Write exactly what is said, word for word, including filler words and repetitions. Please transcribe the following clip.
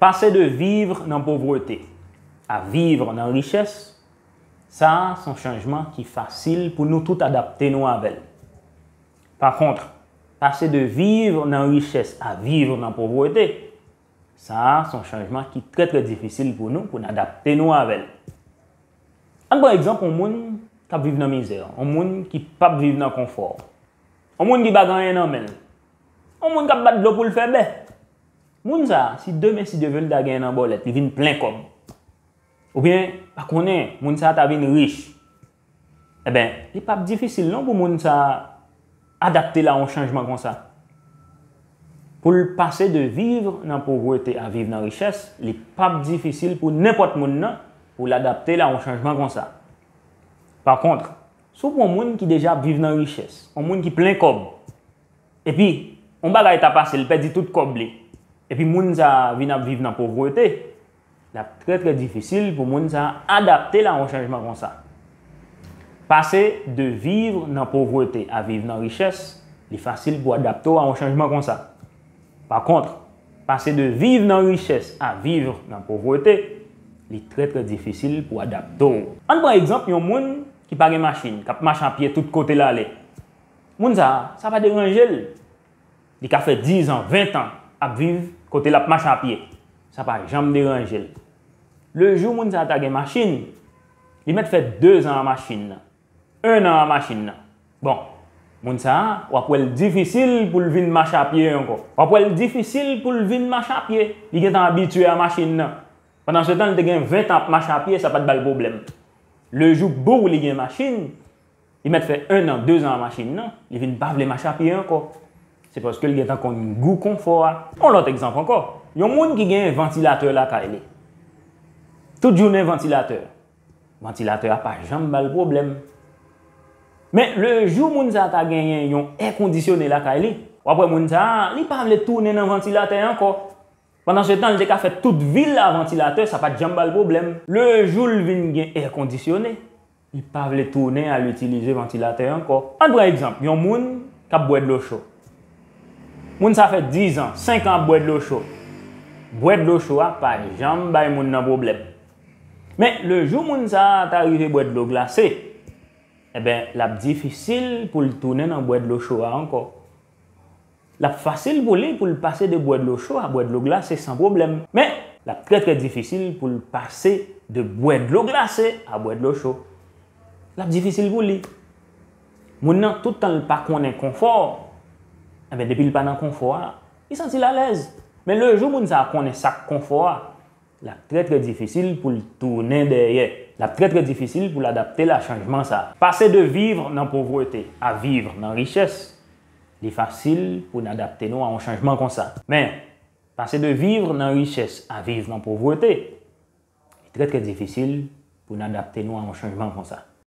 Pase de viv nan povrete a viv nan richès, sa a se yon chanjman ki fasil pou nou tout adapte nou avè l. Pakont, pase de viv nan richès a viv nan povrete, sa a se yon chanjman ki trè, trè difisil pou nou, pou n adapte nou avè l. Ann pran egzanp yon moun k ap viv nan mizè, yon moun ki p ap viv nan konfò, yon moun ki pa gen anyen nan men l, yon moun k ap bat dlo pou l fè bè. Moun sa a, si demen, si Dye vle, l ta gen nan bòlèt, li vin plen kòb. Oubyen, pa konnen, moun sa a ta vin rich. Enben, li p ap difisil non pou moun sa a adapte l a yon chanjman konsa. Pou l pase de viv nan povrete a viv nan richès, li p ap difisil pou nenpòt moun nan pou l adapte l a yon chanjman konsa. Pakont, si w pran yon moun ki deja ap viv nan richès, yon moun ki plen kòb, epi yon bagay ta pase, l pèdi tout kòb li, epi moun sa a vin ap viv nan povrete, l ap trè, trè difisil pou moun sa a adapte l a yon chanjman konsa. Pase de viv nan povrete a viv nan richès, li fasil pou adapte w a yon chanjman konsa. Pakont, pase de viv nan richès a viv nan povrete, li trè, trè difisil pou adapte w. Ann pran egzanp yon moun ki pa gen machin, k ap mache a pye tout kote l ale. Moun sa a, sa pa deranje l. Li ka fè diz an, ven an ap viv kote l ap mache a pye. Sa pa janm deranje l. Le jou moun sa a ta gen machin, li mèt fè de zan a machin nan, en an a machin nan. Bon, moun sa a, w ap wè l difisil pou l vin mache a pye ankò. W ap wè l difisil pou l vin mache a pye. Li gentan abitye a machin nan. Pandansetan, li te gen ven an ap mache a pye, sa pa t ba l pwoblèm. Le jou, bou, li gen machin, li mèt fè en an, de zan a machin nan, li vin pa vle mache a pye ankò. Se paske l gentan konn gou konfò a. Yon lòt egzanp ankò. Yon moun ki gen vantilatè lakay li. Tout jounen vantilatè. Vantilatè a pa janm ba l pwoblèm. Men le jou moun sa a ta genyen yon è kondisyone lakay li, w ap wè moun sa a, li pa vle tounen nan vantilatè ankò. Pandansetan, li te ka fè tout vi l a vantilatè, sa pa t janm ba l pwoblèm. Le jou l vin gen è kondisyone, li pa vle tounen al itilize vantilatè ankò. Ann pran egzanp, yon moun k ap bwè dlo cho. Moun sa fè diz an, senk an ap bwè dlo cho. Bwè dlo cho a pa janm bay moun nan pwoblèm. Men, le jou moun sa a ta rive bwè dlo glase, enben, l ap difisil pou l tounen nan bwè dlo cho a ankò. L ap fasil pou li pou l pase de bwè dlo cho a bwè dlo glase san pwoblèm. Men, l ap trè, trè difisil pou l pase de bwè dlo glase a bwè dlo cho. L ap difisil pou li. Moun nan, tout tan l pa konnen konfò, enben, depi l pa nan konfò a, li santi l alèz. Men le jou moun sa a konnen sa k konfò a, l ap trè, trè difisil pou l tounen dèyè. L ap trè, trè difisil pou l adapte l a chanjman sa a. Pase de viv nan povrete a viv nan richès, li fasil pou n adapte nou a yon chanjman konsa. Men, pase de viv nan richès a viv nan povrete, li trè, trè difisil pou n adapte nou a yon chanjman konsa.